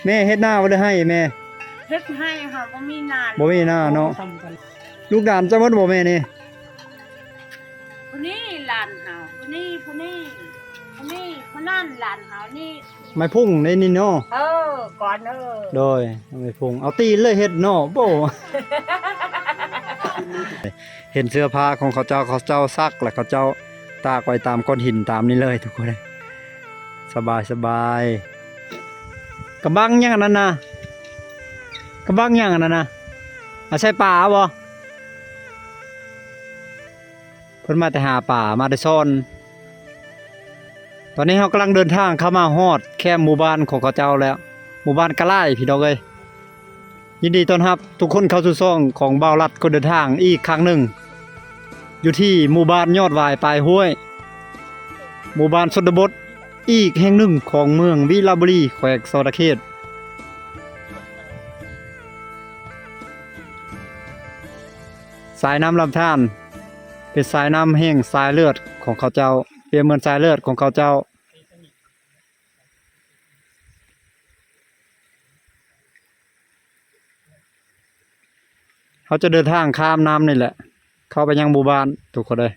ແມ່ເຮັດນາບໍ່ ຫຼືໄຮ່ແມ່? ເຮັດໄຮ່ ເຮົາບໍ່ມີນາ ບໍ່ມີນາເນາະ. ລູກຫຼານເຈົ້າໝົດບໍ່ແມ່ນີ້? ຜູ້ນີ້ຫຼານເຮົາ ຜູ້ນີ້ ຜູ້ນີ້ ຜູ້ນີ້ ຜູ້ນັ້ນຫຼານເຮົານີ້. ໄມ້ພຸ້ງໃນນີ້ເນາະ. ເອີ ກ່ອນເອີ. ໂດຍ ໄມ້ພຸ້ງ ເອົາຕີນເລີຍເຮັດເນາະ. ໂອ້ ເຫັນເສື້ອຜ້າຂອງເຂົາເຈົ້າ ເຂົາເຈົ້າຊັກ ແລ້ວເຂົາເຈົ້າຕາກໄວ້ຕາມກ້ອນຫີນຕາມນີ້ເລີຍທຸກຄົນ. ສະບາຍ ສະບາຍ. ກະບັງຫຍັງອັນນັ້ນນະ? ກະບັງຫຍັງອັນນັ້ນນະ? ເອົາໃສ່ປາບໍ່? ເພິ່ນມາແຕ່ຫາປາ ມາແຕ່ຊ່ອນ. ຕອນນີ້ເຮົາກຳລັງເດີນທາງເຂົ້າມາຮອດແຄມໝູ່ບ້ານຂອງເຂົາເຈົ້າແລ້ວ ໝູ່ບ້ານກະຫຼາຍ ພີ່ນ້ອງເອີຍ. ຍິນດີຕ້ອນຮັບທຸກຄົນເຂົ້າສູ່ຊ່ອງຂອງບ່າວລັດຄົນເດີນທາງອີກຄັ້ງໜຶ່ງ ຢູ່ທີ່ໝູ່ບ້ານຍອດຫວາຍປາຍຫ້ວຍ ໝູ່ບ້ານຊົນນະບົດອີກແຫ່ງໜຶ່ງຂອງເມືອງວິລະບູລີ ແຂວງສະຫວັນນະເຂດ. ສາຍນ້ຳລຳທານ ເປັນສາຍນ້ຳແຫ່ງສາຍເລືອດຂອງເຂົາເຈົ້າ ປຽບເໝືອນສາຍເລືອດຂອງເຂົາເຈົ້າ. ເຮົາຈະເດີນທາງຂ້າມນ້ຳນີ້ແຫຼະ ເຂົ້າໄປຍັງໝູ່ບ້ານທຸກຄົນເອີຍ.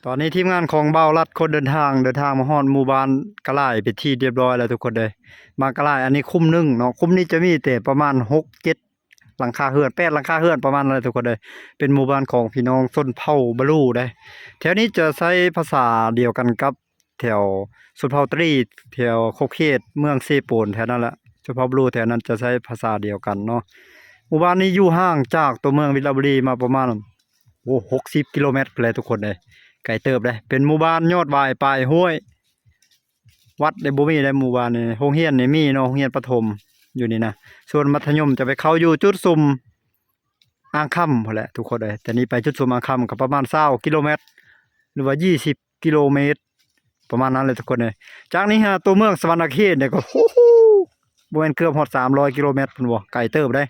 ຕອນນີ້ທີມງານຂອງບ່າວລັດຄົນເດີນທາງ ເດີນທາງມາຮອດໝູ່ບ້ານກະຫຼາຍເປັນທີ່ຮຽບຮ້ອຍແລ້ວທຸກຄົນເອີຍ. ບ້ານກະຫຼາຍອັນນີ້ຄຸ້ມໜຶ່ງເນາະ ຄຸ້ມນີ້ຈະມີແຕ່ປະມານຫົກເຈັດ ຫຼັງຄາເຮືອນ ແປດຫຼັງຄາເຮືອນປະມານນັ້ນແຫຼະທຸກຄົນເອີຍ. ເປັນໝູ່ບ້ານຂອງພີ່ນ້ອງຊົນເຜົ່າບາລູເດ້. ແຖວນີ້ຈະໃຊ້ພາສາດຽວກັນກັບແຖວຊົນເຜົ່າຕະຫຼີ ແຖວຂອບເຂດເມືອງເຊໂປນແຖວນັ້ນແຫຼະ. ຊົນເຜົ່າບາລູແຖວນັ້ນຈະໃຊ້ພາສາດຽວກັນເນາະ. ໝູ່ບ້ານນີ້ຢູ່ຫ່າງຈາກຕົວເມືອງວິລະບູລີມາປະມານ ໂອ້ ຫົກສິບກິໂລແມັດພຸ້ນແຫຼະທຸກຄົນເອີຍ ໄກເຕີບເດ້. ເປັນໝູ່ບ້ານຍອດຫວາຍປາຍຫ້ວຍ. ວັດໄດ້ບໍ່ມີໃນໝູ່ບ້ານນີ້ ໂຮງຮຽນນີ້ມີເນາະ ໂຮງຮຽນປະຖົມຢູ່ນີ້ນະ. ສ່ວນມັດທະຍົມຈະໄປເຂົ້າຢູ່ຈຸດຊຸມອ່າງຄຳພຸ້ນແຫຼະທຸກຄົນເອີຍ. ແຕ່ນີ້ໄປຈຸດຊຸມອ່າງຄຳກໍປະມານຊາວກິໂລແມັດ ຫຼືວ່າຊາວກິໂລແມັດ ປະມານນັ້ນແຫຼະທຸກຄົນເອີຍ. ຈາກນີ້ຫາຕົວເມືອງສະຫວັນນະເຂດນີ້ກໍ ໂອ້ໂຫ ບໍ່ແມ່ນເກືອບຮອດສາມຮ້ອຍກິໂລແມັດພຸ້ນບໍ່ ໄກເຕີບເດ້.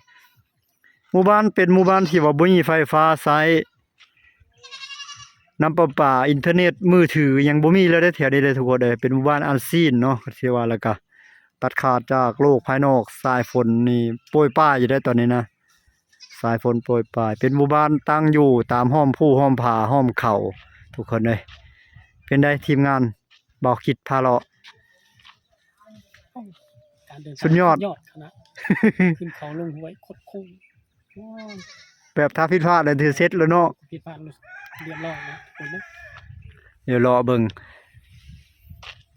ໝູ່ບ້ານເປັນໝູ່ບ້ານທີ່ວ່າບໍ່ມີໄຟຟ້າໃຊ້ ນ້ຳປະປາ ອິນເຕີເນັດ ມືຖື ຍັງບໍ່ມີເລີຍເດ້ ແຖວນີ້ເດ້ທຸກຄົນເອີຍ. ເປັນໝູ່ບ້ານອັນຊີນເນາະ ກໍຖືວ່າ ແລ້ວກະຕັດຂາດຈາກໂລກພາຍນອກ. ສາຍຝົນນີ້ໂປຍປາຍຢູ່ເດ້ຕອນນີ້ນະ ສາຍຝົນໂປຍປາຍ. ເປັນໝູ່ບ້ານຕັ້ງຢູ່ຕາມຮ່ອມພູ ຮ່ອມຜາ ຮ່ອມເຂົາ ທຸກຄົນເອີຍ. ເປັນໃດທີມງານ ບ່າວຄິດພາເລາະ? ໂອ້ ການເດີນທາງ ສຸດຍອດ ສຸດຍອດຂະໜາດ ຂຶ້ນເຂົາລົງຫ້ວຍ ຄົດໂຄ້ງ ໂອ້ຍ ແບບຖ້າຜິດພາດແລ້ວຖືເສັດແລ້ວເນາະ ຜິດພາດແລ້ວຮຽບຮ້ອຍນະ ເດີນເນາະ. ດຽວເລາະເບິ່ງ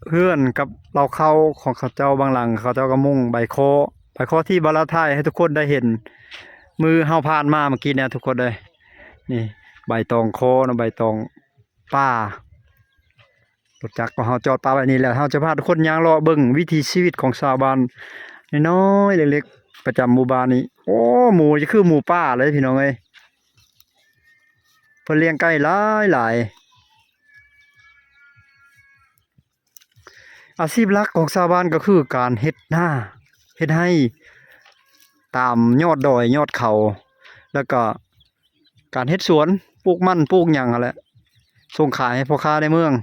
ເຮືອນກັບເລົ້າເຂົ້າຂອງເຂົາເຈົ້າ ບາງຫຼັງເຂົາເຈົ້າກໍມຸງໃບຄໍ້ ໃບຄໍ້ທີ່ບ່າວລັດຖ່າຍໃຫ້ທຸກຄົນໄດ້ເຫັນມື້ເຮົາຜ່ານມາເມື່ອກີ້ນີ້ທຸກຄົນເອີຍ. ນີ້ໃບຕອງຄໍ້ເນາະ ໃບຕອງປ່າ. ລົດຈັກຂອງເຮົາຈອດປະໄວ້ນີ້ແລ້ວ ເຮົາຈະພາທຸກຄົນຍ່າງເລາະເບິ່ງວິຖີຊີວິດຂອງຊາວບ້ານນ້ອຍໆ ເລັກໆ ປະຈຳໝູ່ບ້ານນີ້. ໂອ້ ໝູນີ້ຄືໝູປ່າເລີຍພີ່ນ້ອງເອີຍ ເພິ່ນລ້ຽງໄກ່ຫຼາຍໆ. ອາຊີບຫຼັກຂອງຊາວບ້ານກໍຄືການເຮັດນາ ເຮັດໄຮ່ ຕາມຍອດດອຍຍອດເຂົາ ແລ້ວກໍ ການເຮັດສວນ ປູກມັນ ປູກຫຍັງຫັ້ນແຫຼະ ສົ່ງຂາຍໃຫ້ພໍ່ຄ້າໃນເມືອງ.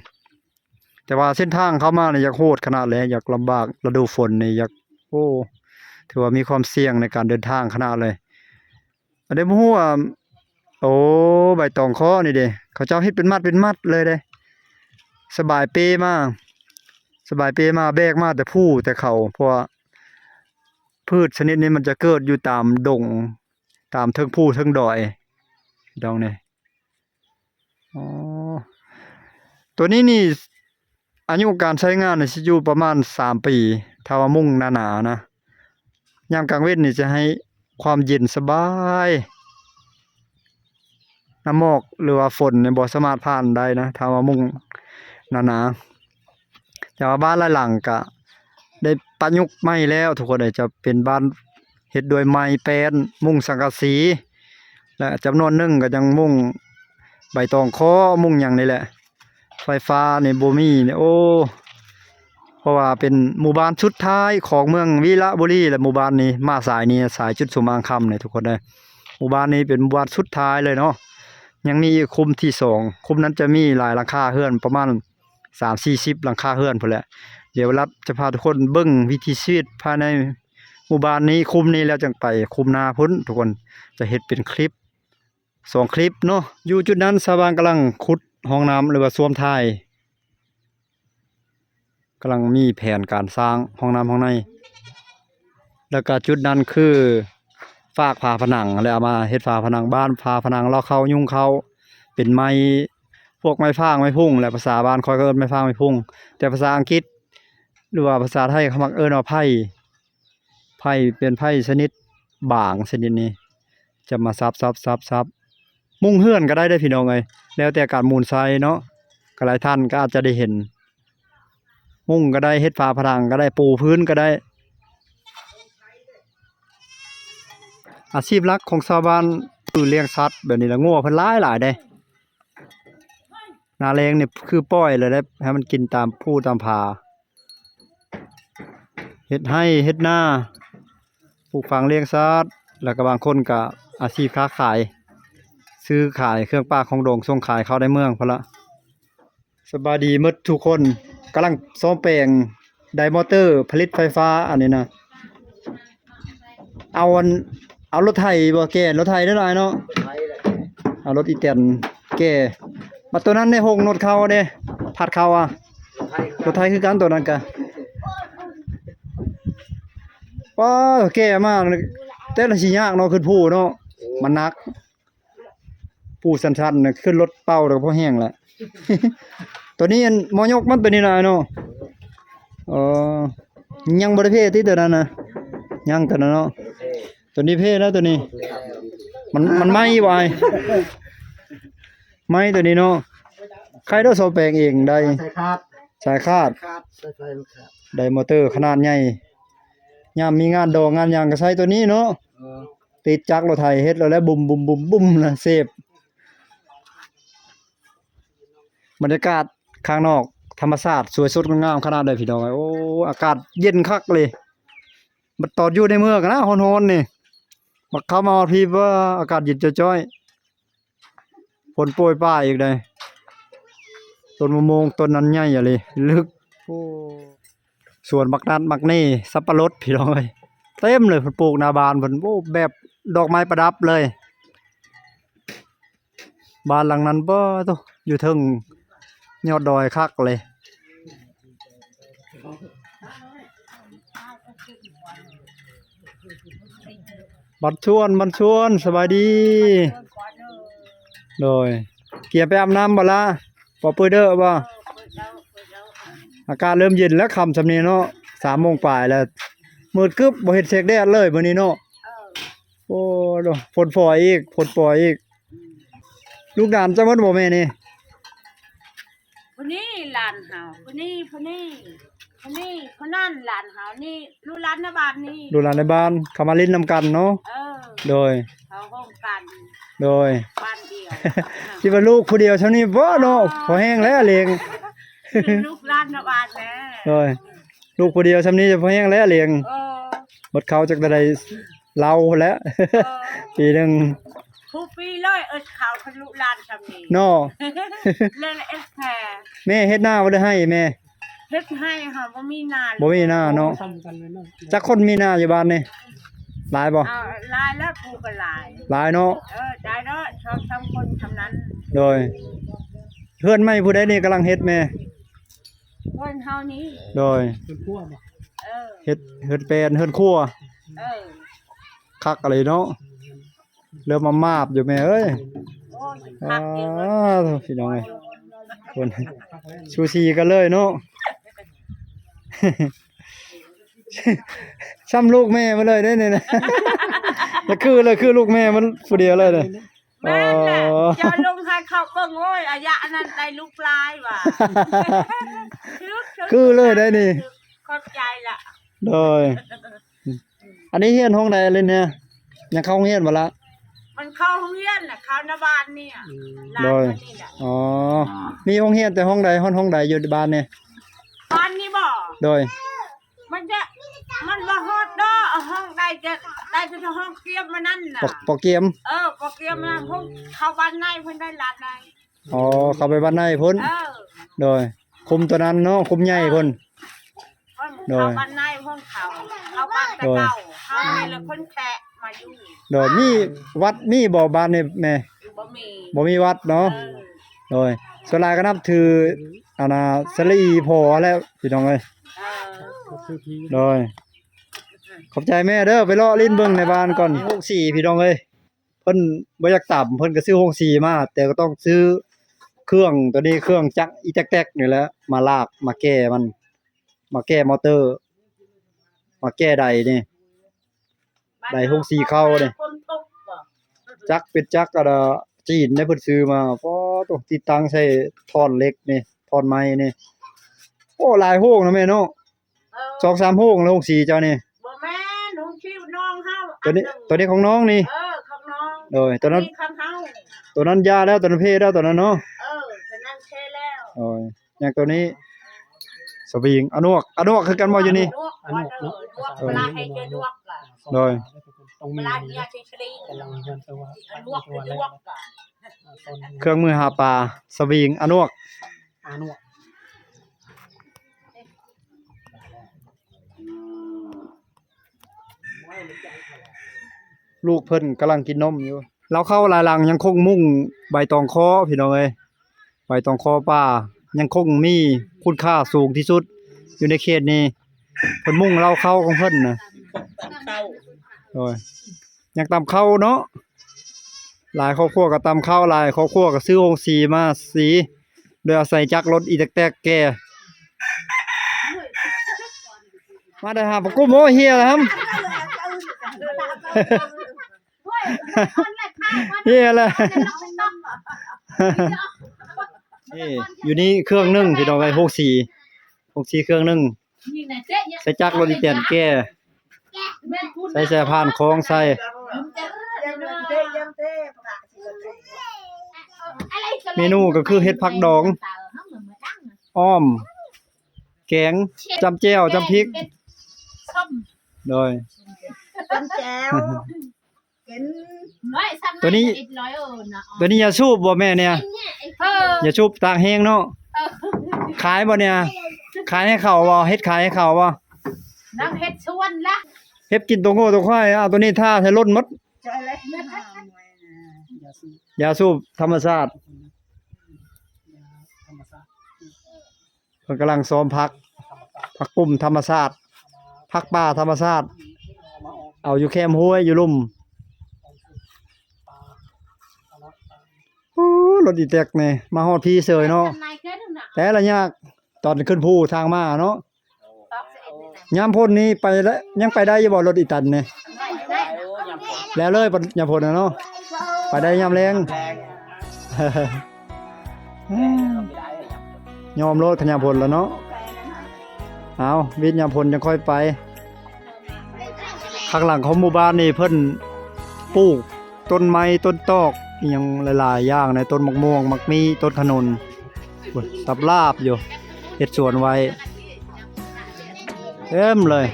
ແຕ່ວ່າເສັ້ນທາງເຂົ້າມານີ້ຢາກໂຫດຂະໜາດເລີຍ ຢາກລຳບາກ ລະດູຝົນນີ້ຢາກ ໂອ້ ຖືວ່າມີຄວາມສ່ຽງໃນການເດີນທາງຂະໜາດເລີຍ. ອັນນີ້ບໍ່ຮູ້ວ່າ ໂອ້ ໃບຕອງເຄາະນີ້ເດ້ ເຂົາເຈົ້າເຮັດເປັນມັດເປັນມັດເລີຍເດ້ ສະບາຍເປ້ມາ ສະບາຍເປ້ມາ ແບກມາແຕ່ພູແຕ່ເຂົາ ເພາະວ່າ ພືດຊະນິດນີ້ມັນຈະເກີດຢູ່ຕາມດົງ ຕາມເທິງພູເທິງດອຍ ດອງນີ້. ອໍ ຕົວນີ້ນີ້ ອາຍຸການໃຊ້ງານນີ້ຊິຢູ່ປະມານສາມປີ ຖ້າວ່າມຸງໜາໆນະ. ຍາມກາງເວັນນີ້ຈະໃຫ້ຄວາມເຢັນສະບາຍ ນ້ຳໝອກ ຫຼືວ່າຝົນນີ້ບໍ່ສາມາດຜ່ານໄດ້ນະ ຖ້າວ່າມຸງໜາໆ. ແຕ່ວ່າບ້ານຫຼາຍຫຼັງກະ ໄດ້ປະຍຸກໃໝ່ແລ້ວທຸກຄົນເອີຍ, ຈະເປັນບ້ານເຮັດດ້ວຍໄມ້ແປ້ນ ມຸງສັງກະສີ ແລະ ຈຳນວນໜຶ່ງກໍຍັງມຸງໃບຕອງຄໍ ມຸງຫຍັງນີ້ແຫຼະ. ໄຟຟ້ານີ້ບໍ່ມີນີ້ ໂອ້ ເພາະວ່າເປັນໝູ່ບ້ານສຸດທ້າຍຂອງເມືອງວິລະບູລີ ແລະ ໝູ່ບ້ານນີ້ມາສາຍນີ້ ສາຍຈຸດສຸມອ່າງຄຳນີ້ທຸກຄົນເອີຍ. ໝູ່ບ້ານນີ້ເປັນໝູ່ບ້ານສຸດທ້າຍເລີຍເນາະ, ຍັງມີອີກຄຸ້ມທີສອງ, ຄຸ້ມນັ້ນຈະມີຫຼາຍຫຼັງຄາເຮືອນ ປະມານສາມສີ່ສິບຫຼັງຄາເຮືອນພຸ້ນແຫຼະ. ດຽວລັດຈະພາທຸກຄົນເບິ່ງວິຖີຊີວິດພາຍໃນໝູ່ບ້ານນີ້, ຄຸ້ມນີ້ແລ້ວຈັ່ງໄປຄຸ້ມໜ້າພຸ້ນ ທຸກຄົນ, ຈະເຮັດເປັນຄລິບ ສອງຄລິບເນາະ. ຢູ່ຈຸດນັ້ນຊາວບ້ານກຳລັງຂຸດຫ້ອງນ້ຳ ຫຼືວ່າຊວມຖ່າຍ, ກຳລັງມີແຜນການສ້າງຫ້ອງນ້ຳຫ້ອງໃນ. ແລ້ວກະຈຸດນັ້ນຄືຟາກຝາຜະໜັງ ແລ້ວເອົາມາເຮັດຝາຜະໜັງບ້ານ, ຝາຜະໜັງເລາະເຂົ້າຍຸງເຂົ້າ ເປັນໄມ້ ພວກໄມ້ຟາງໄມ້ພຸ້ງແຫຼະ, ພາສາບ້ານຂ້ອຍກໍເອີ້ນໄມ້ຟາງໄມ້ພຸ້ງ, ແຕ່ພາສາອັງກິດ ຫຼືວ່າພາສາໄທເຂົາມັກເອີ້ນວ່າໄຜ່. ໄຜ່ເປັນໄຜ່ຊະນິດບາງຊະນິດນີ້ ຈະມາສັບໆໆໆ ມຸງເຮືອນກໍໄດ້ເດ້ພີ່ນ້ອງເອີຍ, ແລ້ວແຕ່ການມູນໄຊເນາະ, ກໍຫຼາຍທ່ານກໍອາດຈະໄດ້ເຫັນ ມຸງກໍໄດ້, ເຮັດຝາຜະໜັງກໍໄດ້, ປູພື້ນກໍໄດ້. ອາຊີບຫຼັກຂອງຊາວບ້ານຄືລ້ຽງສັດແບບນີ້ລະ, ງົວເພິ່ນຫຼາຍໆເດ້. ໜ້າແລ້ງນີ້ຄືປ່ອຍແລ້ວເດ້ ໃຫ້ມັນກິນຕາມພູຕາມຜາ, ເຮັດໄຮ່ເຮັດນາ ປູກຝັງລ້ຽງສັດ, ແລ້ວກໍບາງຄົນກໍອາຊີບຄ້າຂາຍ ຊື້ຂາຍເຄື່ອງປ່າຂອງດົງ ສົ່ງຂາຍເຂົ້າໃນເມືອງພຸ້ນລະ. ສະບາຍດີໝົດທຸກຄົນ, ກຳລັງສ້ອມແປງໄດມອເຕີຜະລິດໄຟຟ້າອັນນີ້ນະ. ເອົາອັນ ເອົາລົດໄຖບໍ່ແກ່ ລົດໄຖເດີຫຼາຍເນາະ, ເອົາລົດອີແຕນແກ່. ບັດໂຕນັ້ນເດ້ ຫົງລົດເຂົ້າເດ້ ພັດເຂົ້າອະ, ລົດໄຖຄືກັນໂຕນັ້ນກະ. ປ້າ ແກ່ມາ ແຕ່ລະຊິຍາກເນາະ ຂຶ້ນພູເນາະ ມັນໜັກ. ປູຊັນໆ ຂຶ້ນລົດເປົ່າແລ້ວກໍພໍແຮງແຫຼະ. ໂຕນີ້ອັນໝໍຍົກມັນໂຕນີ້ນະເນາະ. ເອີ ຍັງບໍ່ໄດ້ເພຕິໂຕນັ້ນນະ? ຍັງໂຕນັ້ນເນາະ. ໂຕນີ້ເພແລ້ວໂຕນີ້. ມັນ ມັນໄໝ້ບໍ່ອ້າຍ? ໄໝ້ໂຕນີ້ເນາະ. ໃຄໂດຊອມແປງເອງໄດ້. ສາຍຄາດ ສາຍຄາດ ຂາດ ສາຍໄຟມັນຂາດ. ໄດ້ມໍເຕີຂະໜາດໃຫຍ່. ຍາມມີງານດອງງານຫຍັງກໍໃຊ້ໂຕນີ້ເນາະ. ເອີ. ຕິດຈັກລົດໄຖເຮັດແລ້ວແຫຼະ ບຸມໆໆນະ ເສບ. ບັນຍາກາດຂ້າງນອກທຳມະຊາດສວຍສົດງົດງາມຂະໜາດໃດພີ່ນ້ອງເອີຍ. ໂອ້ ອາກາດເຢັນຄັກເລີຍ. ບັດຕອນຢູ່ໃນເມືອງນະ ຮ້ອນໆນີ້ ບັດເຂົ້າມາຮອດພີ້ ວ້າ ອາກາດເຢັນຈ້ອຍໆ. ຝົນໂປຍປາຍອີກໃດ໋. ຕົ້ນມະມ່ວງຕົ້ນນັ້ນໃຫຍ່ອີ່ຫຼີ ລຶກ. ໂອ້ ສວນບັກນັດບັກນີ້ ສັບປະລົດພີ່ນ້ອງເອີຍ ເຕັມເລີຍ. ເພິ່ນປູກໜ້າບ້ານເພິ່ນ ໂອ້ ແບບດອກໄມ້ປະດັບເລີຍ. ບ້ານຫຼັງນັ້ນ ປາໂທ້ ຢູ່ເທິງຍອດດອຍຄັກເລີຍ. ບັນຊວນ ບັນຊວນ ສະບາຍດີ. ໂດຍ ກຽມໄປອາບນ້ຳບໍ່ລະ? ບໍ່ເປີດເດີບໍ່? ອາກາດເລີ່ມເຢັນແລ້ວ ຄ່ຳຊ່ຳນີ້ເນາະ ສາມໂມງປາຍແລ້ວ. ມືດກຶບ ບໍ່ເຫັນແສງແດດເລີຍມື້ນີ້ເນາະ. ໂອ້ ຝົນຝອຍອີກ ຝົນປອຍອີກ. ລູກຫຼານເຈົ້າໝົດບໍ່ແມ່ນີ້? ຜູ້ນີ້ຫຼານເຮົາ ຜູ້ນີ້ ຜູ້ນີ້ ຜູ້ນີ້ ຜູ້ນັ້ນຫຼານເຮົານີ້ ລູກຫຼານໃນບ້ານນີ້ ລູກຫຼານໃນບ້ານ ເຂົາມາຫຼິ້ນນຳກັນເນາະ. ເອີ ໂດຍ ເຂົາໂຮມກັນ ໂດຍ ບ້ານດຽວ. ຄິດວ່າລູກຜູ້ດຽວຊ່ຳນີ້ບໍ່ເນາະ. ອໍ ພໍແຮງແລ້ວເລງ ລູກຫຼານໃນບ້ານແລ້ວ. ໂດຍ ລູກຜູ້ດຽວຊ່ຳນີ້ຈະພໍແຮງແລ້ວເລງ. ເອີ ໝົດເຂົ້າຈັກເທົ່າໃດ ລາວພຸ້ນແຫຼະ. ເອີ ປີໜຶ່ງ ຄູ່ປີເລີຍ ເອີ ເຂົ້າທະລຸລ້ານຊ່ຳນີ້ເນາະ. ເລີຍເອັດແທ້. ແມ່ເຮັດນາບໍ່ ຫຼືໄຮ່ແມ່? ເຮັດໄຮ່ ເຮົາບໍ່ມີນາ ບໍ່ມີນາເນາະ. ຈັກຄົນມີນາຢູ່ບ້ານນີ້? ຫຼາຍບໍ່? ເອົາ ຫຼາຍແລ້ວ ປູກກໍຫຼາຍ ຫຼາຍເນາະ. ເອີ ໄດ້ເນາະ ສອງສາມຄົນຊ່ຳນັ້ນ. ໂດຍ ເຮືອນໃໝ່ຜູ້ໃດນີ້ກຳລັງເຮັດແມ່? ເຮືອນເຮົານີ້. ໂດຍ ເຮືອນຄົວບໍ່? ເອີ ເຮັດເຮືອນແປນເຮືອນຄົວ. ເອີ ຄັກອີ່ຫຼີເນາະ. ເລີ່ມມາມາບຢູ່ແມ່ເອີຍ. ໂອ້ຍ ຄັກຢູ່. ອ້າ ພີ່ນ້ອງເອີຍ ຄົນ ສູສີກັນເລີຍເນາະ. ຊ່ຳລູກແມ່ມາເລີຍເດ້ນີ້ນະ. ລະຄື ລະຄືລູກແມ່ມັນຜູ້ດຽວເລີຍເດ້. ແມ່ນແຫຼະ. ອໍ ຈະລົງໃຫ້ເຂົາເບິ່ງ. ໂອ້ຍ ອາຍະອັນນັ້ນໄດ້ລູກຫຼາຍວ່າ ຄືເລີຍໄດ໋ນີ້. ຂອບໃຈລະ. ໂດຍ ອັນນີ້ຮຽນຫ້ອງໃດລະນີ້? ຍັງເຂົ້າໂຮງຮຽນບໍ່ລະ? ມັນເຂົ້າໂຮງຮຽນນະ ເຂົ້ານະບ້ານນີ້ ອືມ ຫຼານ ໂດຍ ອັນນີ້ລະ ອໍ ມີໂຮງຮຽນແຕ່ຫ້ອງໃດຮອດຫ້ອງໃດຢູ່ບ້ານນີ້? ບ້ານນີ້ບໍ? ໂດຍ ມັນຈະ ມັນບໍ່ຮອດດອກ ຫ້ອງໃດຈະ ໄດ້ແຕ່ຫ້ອງກຽມອັນນັ້ນນະ ປ ປ ກຽມ ເອີ ປ ກຽມນະ ໂອ້ ເພິ່ນເຂົ້າບ້ານໃນ ເພິ່ນໄດ້ຫຼານໃນ ອໍ ເຂົ້າໄປບ້ານໃນພຸ້ນ ເອີ ໂດຍ ຄຸ້ມໂຕນັ້ນເນາະ ຄຸ້ມໃຫຍ່ພຸ້ນ ເອີ ໂດຍ ເຂົ້າບ້ານໃນພວກເຂົາ ເຂົ້າບ້ານແຕ່ເກົ່າ ໂດຍ ເຮົານີ້ລະຄົນແຄະມາຢູ່ ໂດຍ ມີວັດມີບໍ່ບ້ານນີ້ແມ່? ບໍ່ມີ ບໍ່ມີວັດເນາະ ເອີ ໂດຍ ສ່ວນຫຼາຍກໍນັບຖື ອັນນ່າ ສາລີພໍ່ແຫຼະພີ່ນ້ອງເອີຍ ເອີ ໂດຍ ຂອບໃຈແມ່ເດີ ໄປເລາະຫຼິ້ນເບິ່ງໃນບ້ານກ່ອນ ໂຮງສີພີ່ນ້ອງເອີຍ ເພິ່ນບໍ່ຢາກຕຳ ເພິ່ນກໍຊື້ໂຮງສີມາ ແຕ່ກໍຕ້ອງຊື້ເຄື່ອງໂຕນີ້ ເຄື່ອງຈັກອີແຕັກໆນີ້ແຫຼະ ມາລາກ ມາແກ່ມັນ ມາແກ່ມໍເຕີ ມາແກ່ໄດນີ້ ໄດໂຮງສີເຂົ້ານີ້ ຈັກເປັນຈັກອັນນ່າ ຈີນເດ້ ເພິ່ນຊື້ມາ ປາໂທ້ ຕິດຕັ້ງໃສ່ທ່ອນເຫຼັກນີ້ ທ່ອນໄມ້ນີ້ ໂອ້ ຫຼາຍໂຮງນະແມ່ເນາະ. ເອີ ສອງສາມໂຮງແລ້ວ ໂຮງສີເຈົ້ານີ້ ບໍ່ແມ່ນ ໂຮງສີນ້ອງເຮົາ ໂຕນີ້ ອັນໜຶ່ງ ໂຕນີ້ຂອງນ້ອງນີ້ ເອີ ຂອງນ້ອງ ໂດຍ ໂຕນັ້ນ ນີ້ຂອງເຮົາ ໂຕນັ້ນຢ່າແລ້ວ ໂຕນັ້ນເພແລ້ວ ໂຕນັ້ນເນາະ ເອີ ໂຕນັ້ນເພແລ້ວ ໂດຍ ຍັງໂຕນີ້ ສະວິງ ອານວກ ອານວກຄືກັນບໍ່ຢູ່ນີ້ ອານວກ ອານວກເນາະ ເອີ ເວລາໃຫ້ເຈນວກ ໂດຍ ເວລາເມຍຊິສະລິງ ອານວກ ອານວກ ເຄື່ອງມືຫາປາ ສະວິງ ອານວກ ອານວກ ລູກເພິ່ນກຳລັງກິນນົມຢູ່ ເລົ້າເຂົ້າຫຼາຍຫຼັງຍັງຄົງມຸງໃບຕອງຄໍພີ່ນ້ອງເອີຍ ໃບຕອງຄໍປ່າຍັງຄົງມີຄຸນຄ່າສູງທີ່ສຸດຢູ່ໃນເຂດນີ້ ເພິ່ນມຸງເລົ້າເຂົ້າຂອງເພິ່ນນະ ໂດຍ ຍັງຕຳເຂົ້າເນາະ ຫຼາຍຄອບຄົວກໍຕຳເຂົ້າ ຫຼາຍຄອບຄົວກໍຊື້ໂຮງສີມາສີ ໂດຍອາໄສຈັກລົດອີແຕັກໆແກ່ ມາໄດ້ຫາປາກຸ້ມ ໂອ້ ເຮຍແລ້ວຫຳ ເຮຍແລ້ວ ນີ້ ຢູ່ນີ້ເຄື່ອງໜຶ່ງ ພີ່ນ້ອງເອີຍ ໂຮງສີ ໂຮງສີເຄື່ອງໜຶ່ງ ໃສ່ຈັກລົດອີແຕນແກ່ ໃສ່ສາຍພານຄອງໃສ່ ເມນູກໍຄືເຮັດຜັກດອງ ອ້ອມ ແກງ ຈ້ຳແຈ່ວ ຈ້ຳພິກ ໂດຍ ຈ້ຳແຈ່ວ ເຫັນ ໂຕນີ້ ໂຕນີ້ຢາສູບບໍ່ແມ່ເນຍ? ເອີ ຢາສູບຕາກແຫ້ງເນາະ ເອີ ຂາຍບໍ່ເນຍ? ຂາຍໃຫ້ເຂົາບໍ່? ເຮັດຂາຍໃຫ້ເຂົາບໍ່? ນາງເຮັດສວນລະ ເຮັດກິນໂຕງົວໂຕຄວາຍ ເອົາໂຕນີ້ທາໃຫ້ລົ້ນໝົດ ຢາສູບ ຢາສູບທຳມະຊາດ ເພິ່ນກຳລັງຊ້ອມຜັກ ຜັກກຸ້ມທຳມະຊາດ ຜັກປ່າທຳມະຊາດ ເອົາຢູ່ແຄມຫ້ວຍຢູ່ລຸ່ມ ໂອ້ ລົດອີແຕັກນີ້ ມາຮອດພີ້ເສີຍເນາະ ແຕ່ລະຍາກ ຕອນຂຶ້ນພູທາງມາເນາະ ຍາມຝົນນີ້ໄປແລ້ວ ຍັງໄປໄດ້ຢູ່ບໍ່ລົດອີແຕັນນີ້? ແລ້ວເລີຍຍາມຝົນນະເນາະ ໄປໄດ້ຍາມແລງ ຍອມໂລດຄັນຍາມຝົນລະເນາະ ເອົາ ວິດຍາມຝົນຈັ່ງຄ່ອຍໄປ ຂ້າງຫຼັງຂອງໝູ່ບ້ານນີ້ເພິ່ນປູກຕົ້ນໄມ້ ຕົ້ນຕອກ ອີ່ຫຍັງຫຼາຍໆຢ່າງໃນ ຕົ້ນໝາກມ່ວງ ໝາກມີ້ ຕົ້ນຂະໜູນ ໂອ້ຍ ສັບລາບຢູ່ ເຮັດສວນໄວ້ ເຕັມເລີຍ.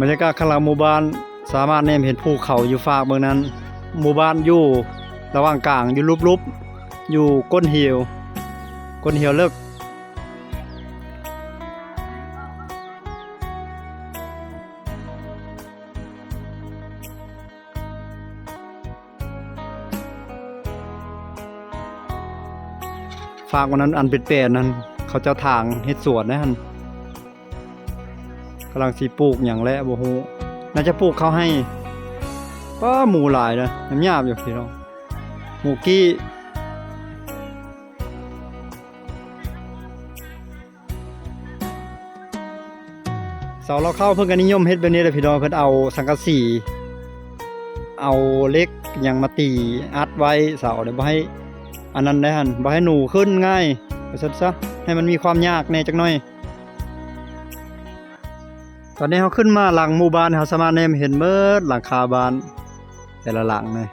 ບັນຍາກາດຂ້າງຫຼັງໝູ່ບ້ານ ສາມາດແນມເຫັນພູເຂົາຢູ່ຟາກເບື້ອງນັ້ນ. ໝູ່ບ້ານຢູ່ລະຫວ່າງກາງ ຢູ່ຫຼຸບໆ ຢູ່ກົ້ນຫີວ ກົ້ນຫີວເລິກ. ຟາກມັນນັ້ນ ອັນເປັນແປນນັ້ນ ເຂົາເຈົ້າຖາງເຮັດສວນໃນຫັ້ນ ກຳລັງຊິປູກຫຍັງແຫຼະບໍ່ຮູ້ ໜ້າຈະປູກເຂົ້າໄຮ່. ປ້າ ໝູຫຼາຍນະ ຍາບໆຢູ່ພີ່ນ້ອງ ໝູກີ້. ເສົາເລາະເຂົ້າເພິ່ນກໍນິຍົມເຮັດແບບນີ້ແຫຼະພີ່ນ້ອງ, ເພິ່ນເອົາສັງກະສີ ເອົາເຫຼັກຫຍັງມາຕີອັດໄວ້ເສົາເດ້ ບໍ່ໃຫ້ອັນນັ້ນໄດ້ຫັ້ນ ບໍ່ໃຫ້ໜູຂຶ້ນງ່າຍ ວ່າຊັ້ນຊະ ໃຫ້ມັນມີຄວາມຍາກແດ່ຈັກໜ້ອຍ. ຕອນນີ້ເຮົາຂຶ້ນມາຫຼັງໝູ່ບ້ານ ເຮົາສາມາດແນມເຫັນເໝິດຫຼັງຄາບ້ານແຕ່ລະຫຼັງເລີຍ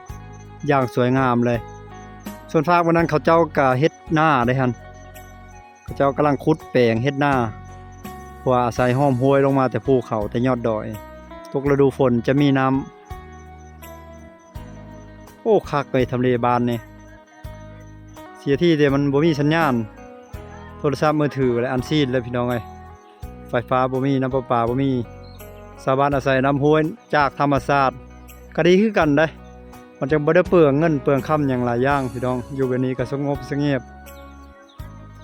ຢ່າງສວຍງາມເລີຍ. ສ່ວນຟາກບ່ອນນັ້ນເຂົາເຈົ້າກະເຮັດນາເດ້ຫັ້ນ ເຂົາເຈົ້າກຳລັງຂຸດແປງເຮັດນາ ເພາະວ່າອາໄສຫ້ອມຫ້ວຍລົງມາແຕ່ພູເຂົາ ແຕ່ຍອດດອຍ ຕົກລະດູຝົນຈະມີນ້ຳ. ໂອ້ ຄັກເລີຍ ທຳເລບ້ານນີ້. ເສຍທີ່ແຕ່ມັນບໍ່ມີສັນຍານໂທລະສັບມືຖື ແລະ ອັນຊີນເລີຍພີ່ນ້ອງເອີຍ. ໄຟຟ້າບໍ່ມີ ນ້ຳປະປາບໍ່ມີ. ຊາວບ້ານອາໄສນ້ຳຫ້ວຍຈາກທຳມະຊາດ ກໍດີຄືກັນເດ້ ມັນຈັ່ງບໍ່ໄດ້ເປືອງເງິນເປືອງຄຳຫຍັງຫຼາຍຢ່າງພີ່ນ້ອງ. ຢູ່ແບບນີ້ກໍສະຫງົບສະຫງຽບ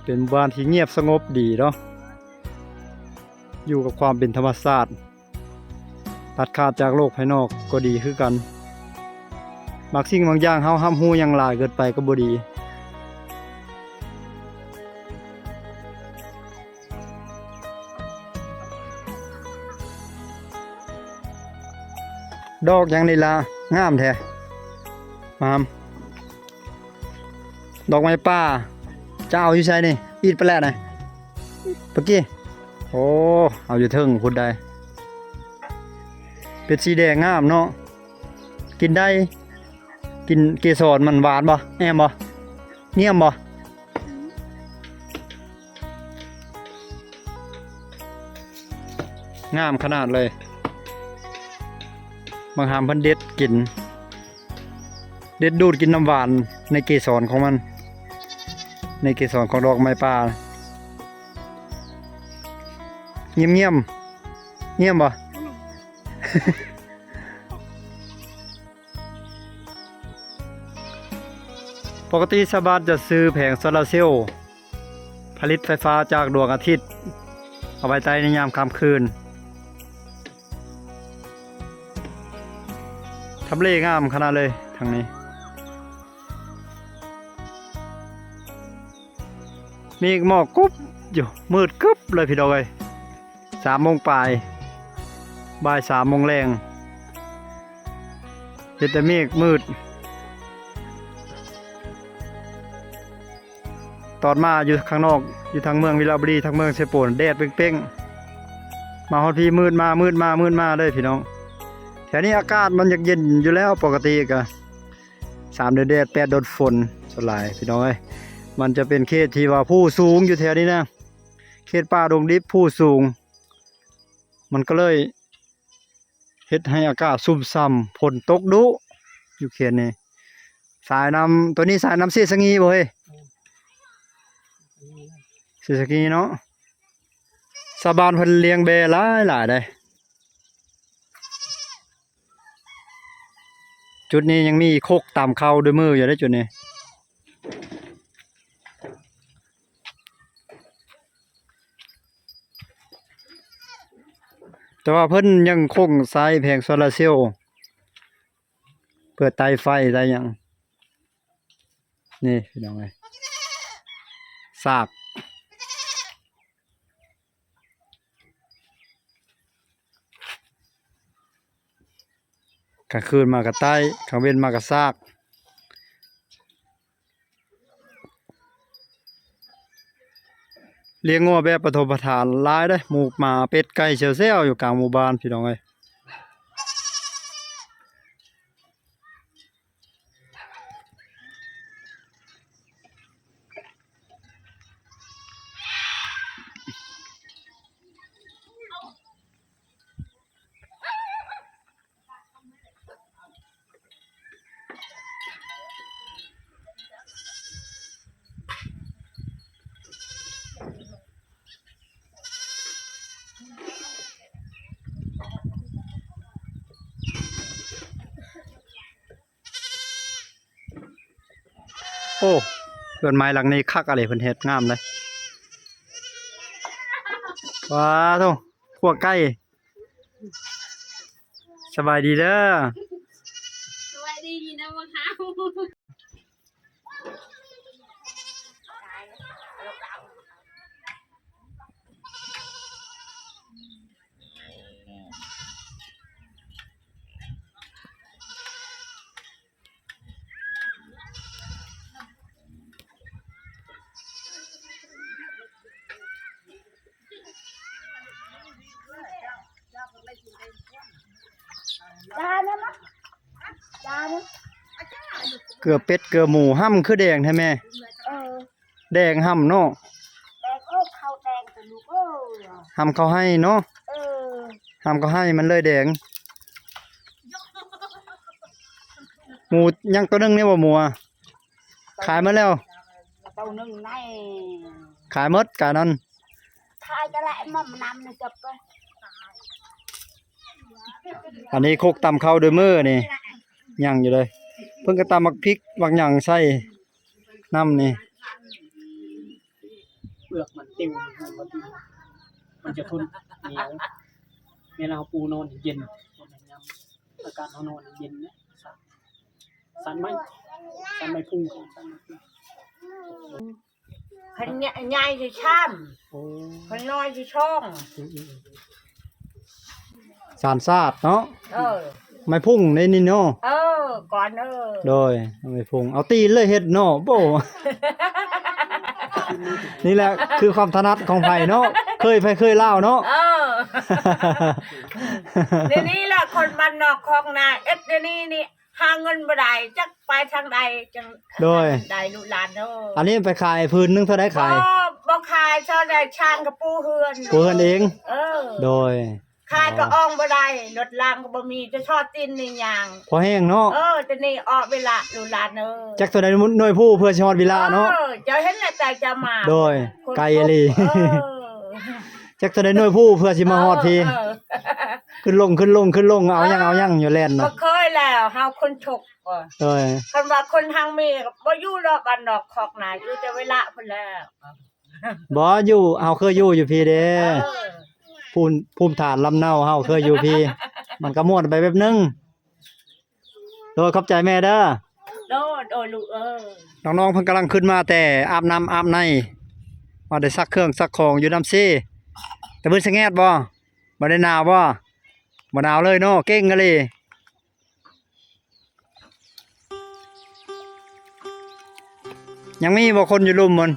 ເປັນບ້ານທີ່ງຽບສະຫງົບດີເນາະ ຢູ່ກັບຄວາມເປັນທຳມະຊາດ ຕັດຂາດຈາກໂລກພາຍນອກກໍດີຄືກັນ. ບາງສິ່ງບາງຢ່າງເຮົາຮັບຮູ້ຫຍັງຫຼາຍເກີນໄປກໍບໍ່ດີ. ດອກຫຍັງນີ້ລະ ງາມແທ້ ງາມ. ດອກໄມ້ປ່າ ຈະເອົາຢູ່ໃສນີ້? ອີດປະແຫຼດນະ ປະກີ້. ໂອ້ ເອົາຢູ່ເທິງພຸ້ນໃດ. ເປັນສີແດງງາມເນາະ ກິນໄດ້. ກິນເກສອນມັນຫວານບໍ່? ແອມບໍ່? ງຽມບໍ່? ງາມຂະໜາດເລີຍ. ບາງຫາມເພິ່ນເດັດກິນ ເດັດດູດກິນນ້ຳຫວານໃນເກສອນຂອງມັນ ໃນເກສອນຂອງດອກໄມ້ປ່າ. ງຽມໆ ງຽມບໍ່? ປົກກະຕິຊາວບ້ານຈະຊື້ແຜງໂຊລາເຊວ ຜະລິດໄຟຟ້າຈາກດວງອາທິດ ເອົາໄວ້ໃຊ້ໃນຍາມຄ່ຳຄືນ. ທຳເລງາມຂະໜາດເລີຍທາງນີ້. ເມກໝອກກຸບຢູ່ ມືດກຶບເລີຍພີ່ນ້ອງເອີຍ. ສາມໂມງປາຍ ບ່າຍສາມໂມງແລງ ເຫັນແຕ່ເມກມືດ. ຕອນມາຢູ່ຂ້າງນອກ ຢູ່ທາງເມືອງວິລະບູລີ ທາງເມືອງເຊໂປນ ແດດເປັ້ງໆ. ມາຮອດພີ້ມືດມາ ມືດມາ ມືດມາເລີຍພີ່ນ້ອງ. ແຖວນີ້ອາກາດມັນຢາກເຢັນຢູ່ແລ້ວ ປົກກະຕິກະ ສາມເດືອນແດດ ແປດເດືອນຝົນສ່ວນຫຼາຍພີ່ນ້ອງເອີຍ. ມັນຈະເປັນເຂດທີ່ວ່າພູສູງຢູ່ແຖວນີ້ນະ ເຂດປ່າດົງດິບພູສູງ ມັນກໍເລີຍເຮັດໃຫ້ອາກາດຊຸ່ມຊ່ຳ ຝົນຕົກດຸຢູ່ເຂດນີ້. ສາຍນ້ຳ ໂຕນີ້ສາຍນ້ຳເຊສະຫງີບໍ່ເຮີ້ຍ? ເຊສະຫງີເນາະ. ຊາວບ້ານເພິ່ນລ້ຽງແບ້ຫຼາຍໆເດ້. ຈຸດນີ້ຍັງມີຄົກຕຳເຂົ້າດ້ວຍມືຢູ່ເດ້ຈຸດນີ້. ແຕ່ວ່າເພິ່ນຍັງຄົງໃຊ້ແຜງໂຊລາເຊວ ເພື່ອໄຕ້ໄຟໄດ້ຫຍັງ. ນີ້ພີ່ນ້ອງເອີຍ ຊາກ. ກາງຄືນມາກະໄຕ້ ກາງເວັນມາກະຊາກ. ລ້ຽງງົວແບບປະຖົມປະຖານຫຼາຍເດ້ ໝູໝາເປັດໄກ່ແຊວໆຢູ່ກາງໝູ່ບ້ານພີ່ນ້ອງເອີຍ. ໂອ້ ເຮືອນໄມ້ຫຼັງນີ້ຄັກອະຫຼີ ເພິ່ນເຮັດງາມເລີຍ. ວ້າໂທ້ ຂົ້ວໄກ່. ສະບາຍດີເດີ. ສະບາຍດີນະ ບັກຫາວ. ເກືອເປັດເກືອໝູ ຫ້ຳຄືແດງແທ້ແມ່? ເອີ ແດງຫ້ຳເນາະ ແດງ ໂອ້ ເຂົ້າແດງເດີລູກເອີຍ ຫ້ຳເຂົ້າໄຮ່ເນາະ ເອີ ຫ້ຳເຂົ້າໄຮ່ມັນເລີຍແດງ. ໝູຍັງໂຕໜຶ່ງນີ້ບໍ່ໝູອະ? ຂາຍໝົດແລ້ວ ໂຕໜຶ່ງໃນ ຂາຍໝົດການັ້ນ ຂາຍກະແລະມັນນຳນີ້ຈັບໄປ. ອັນນີ້ຄົກຕຳເຂົ້າເດີມື້ນີ້ ຍັງຢູ່ເລີຍ ເພິ່ນກໍຕຳໝາກພິກໝາກຫຍັງໃສ່ນຳນີ້ ເປືອກມັນຕິວ ມັນຈະທົນໜຽວ ເວລາເຮົາປູນອນເຢັນ ອາກາດເຮົານອນເຢັນນະ ສັນໄມ້ ສັນໄມ້ພຸງ ສັນໄມ້ພຸງ ຄັນໃຫຍ່ ໃຫຍ່ຊິຊາມ ໂອ້ ຄັນນ້ອຍຊິຊ່ອງ ອືມໆໆ ສາມຊາດເນາະ ເອີ ໄມ້ພຸງໃນນີ້ເນາະ ເອີ ກ່ອນເອີ ໂດຍ ໄມ້ພຸງ ເອົາຕີນເລີຍເຮັດເນາະ ໂອ້ ນີ້ແຫຼະຄືຄວາມຖະໜັດຂອງໃຜເນາະ ເຄີຍໃຜເຄີຍລາວເນາະ ເອີ ດຽວນີ້ແຫຼະຄົນບ້ານນອກຄອກນາ ເອັດດຽວນີ້ນີ້ ຫາເງິນບໍ່ໄດ້ ຈັກໄປທາງໃດຈັ່ງ ໂດຍ ໄດ້ລູກຫຼານເດີ ອັນນີ້ໄປຂາຍຜືນໜຶ່ງເທົ່າໃດຂາຍ? ບໍ່ ບໍ່ຂາຍ ຊາວໃດ ຊ່າງກະປູເຮືອນ ປູເຮືອນເອງ ເອີ ໂດຍ ຂາຍກໍອອກບໍ່ໄດ້ ລົດລາງກໍບໍ່ມີ ຈະຊອດຕີນນີ້ຍ່າງ ພໍແຮງເນາະ ເອີ ແຕ່ນີ້ອອກເວລາລູກຫຼານເອີຍ ຈັກເທົ່າໃດໜ່ວຍພູເພື່ອຊິຮອດເວລາເນາະ ເອີ ເຈົ້າເຫັນແລ້ວໃຈຈະມາ ໂດຍ ໄກອີ່ຫຼີ ເອີ ຈັກເທົ່າໃດໜ່ວຍພູເພື່ອຊິມາຮອດພີ້ ເອີ ເອີ ຂຶ້ນລົງ ຂຶ້ນລົງ ຂຶ້ນລົງ ເອົາຫຍັງ ເອີ ເອົາຫຍັງຢູ່ແລ່ນນະ ບໍ່ເຄີຍແລ້ວ ເຮົາຄົນທຸກ ໂດຍ ຄັນວ່າຄົນຮັ່ງມີກໍບໍ່ຢູ່ດອກບ້ານນອກຄອກນາ ຢູ່ແຕ່ເວລາພຸ້ນແລ້ວ ບໍ່ຢູ່ ເຮົາເຄີຍຢູ່ ຢູ່ພີ້ເດ້ ເອີ ພູມ ພູມຖານລຳເນົາ ເຮົາເຄີຍຢູ່ພີ້ ມັນກໍມ່ວນໄປແບບໜຶ່ງ ໂດຍ ຂອບໃຈແມ່ເດີ ໂດຍ ໂດຍ ລູກເອີຍ ນ້ອງໆເພິ່ນກຳລັງຂຶ້ນມາແຕ່ອາບນ້ຳອາບໃນ ວ່າໄດ້ຊັກເຄື່ອງຊັກຂອງຢູ່ນ້ຳເຊ ຕະບຶດສະແງດບໍ່? ບໍ່ໄດ້ໜາວບໍ່? ບໍ່ໜາວເລີຍເນາະ ເກັ່ງອີ່ຫຼີ ຍັງມີບໍ່ຄົນຢູ່ລຸ່ມມັນ?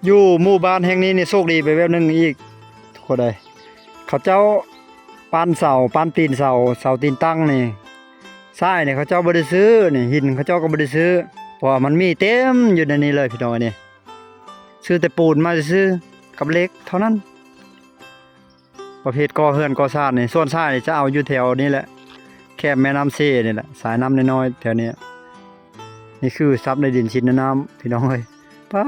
ຢູ່ໝູ່ບ້ານແຫ່ງນີ້ນີ້ໂຊກດີໄປແບບໜຶ່ງອີກ ທຸກຄົນເອີຍ ເຂົາເຈົ້າປານເສົາ ປານຕີນເສົາ ເສົາຕີນຕັ້ງນີ້ ຊາຍນີ້ເຂົາເຈົ້າບໍ່ໄດ້ຊື້ ນີ້ຫີນເຂົາເຈົ້າກໍບໍ່ໄດ້ຊື້ ເພາະວ່າມັນມີເຕັມຢູ່ໃນນີ້ເລີຍ ພີ່ນ້ອງເອີຍ ນີ້ ຊື້ແຕ່ປູນມາຊື່ໆ ກັບເຫຼັກເທົ່ານັ້ນ. ປະເພດກໍ່ເຮືອນກໍ່ຊານນີ້ ສ່ວນຊາຍນີ້ຈະເອົາຢູ່ແຖວນີ້ແຫຼະ ແຄມແມ່ນ້ຳເຊນີ້ແຫຼະ ສາຍນ້ຳນ້ອຍໆແຖວນີ້. ນີ້ຄືຊັບໃນດິນຊິນໃນນ້ຳ ພີ່ນ້ອງເອີຍ ປ້າ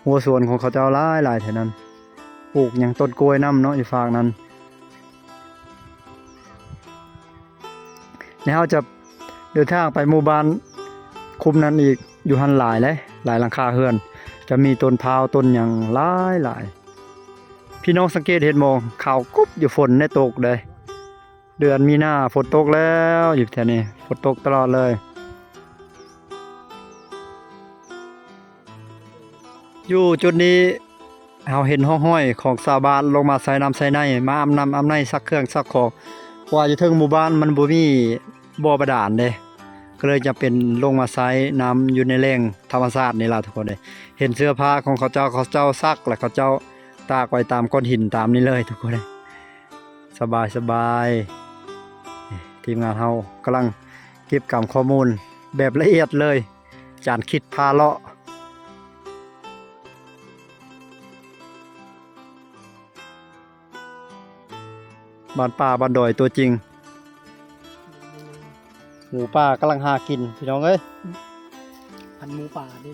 ຮົ້ວສວນຂອງເຂົາເຈົ້າຫຼາຍໆແຖວນັ້ນ ປູກຫຍັງ ຕົ້ນກ້ວຍນຳເນາະ ຢູ່ຟາກນັ້ນ. ແລ້ວເຮົາຈະເດີນທາງໄປໝູ່ບ້ານຄຸ້ມນັ້ນອີກ ຢູ່ຫັ້ນຫຼາຍເດ້ ຫຼາຍຫຼັງຄາເຮືອນ ຈະມີຕົ້ນພ້າວຕົ້ນຫຍັງຫຼາຍໆ. ພີ່ນ້ອງສັງເກດເຫັນບໍ່ ຂາວກົບຢູ່ ຝົນໄດ້ຕົກເດ້. ເດືອນມີນາຝົນຕົກແລ້ວ ຢູ່ແຖວນີ້ຝົນຕົກຕະຫຼອດເລີຍ. ຢູ່ຈຸດນີ້ເຮົາເຫັນຮ່ອງຮອຍຂອງຊາວບ້ານລົງມາໃສ່ນ້ຳໃສ່ໃນ ມາອາບນ້ຳອາບໃນ ຊັກເຄື່ອງຊັກຂອງ ເພາະວ່າຢູ່ເທິງໝູ່ບ້ານມັນບໍ່ມີບໍ່ບາດານເດ້ ກໍເລີຍຈຳເປັນລົງມາໃຊ້ນ້ຳຢູ່ໃນແຫຼ່ງທຳມະຊາດນີ້ລະທຸກຄົນເອີຍ. ເຫັນເສື້ອຜ້າຂອງເຂົາເຈົ້າ ເຂົາເຈົ້າຊັກ ແລະ ເຂົາເຈົ້າຕາກໄວ້ຕາມກ້ອນຫີນຕາມນີ້ເລີຍທຸກຄົນເອີຍ. ສະບາຍໆ ທີມງານເຮົາກຳລັງເກັບກຳຂໍ້ມູນແບບລະອຽດເລີຍ ຈານຄິດພາເລາະ ບ້ານປ່າບ້ານດອຍຕົວຈິງ. ໝູປ່າກຳລັງຫາກິນ ພີ່ນ້ອງເອີຍ ພັນໝູປ່າເດ້.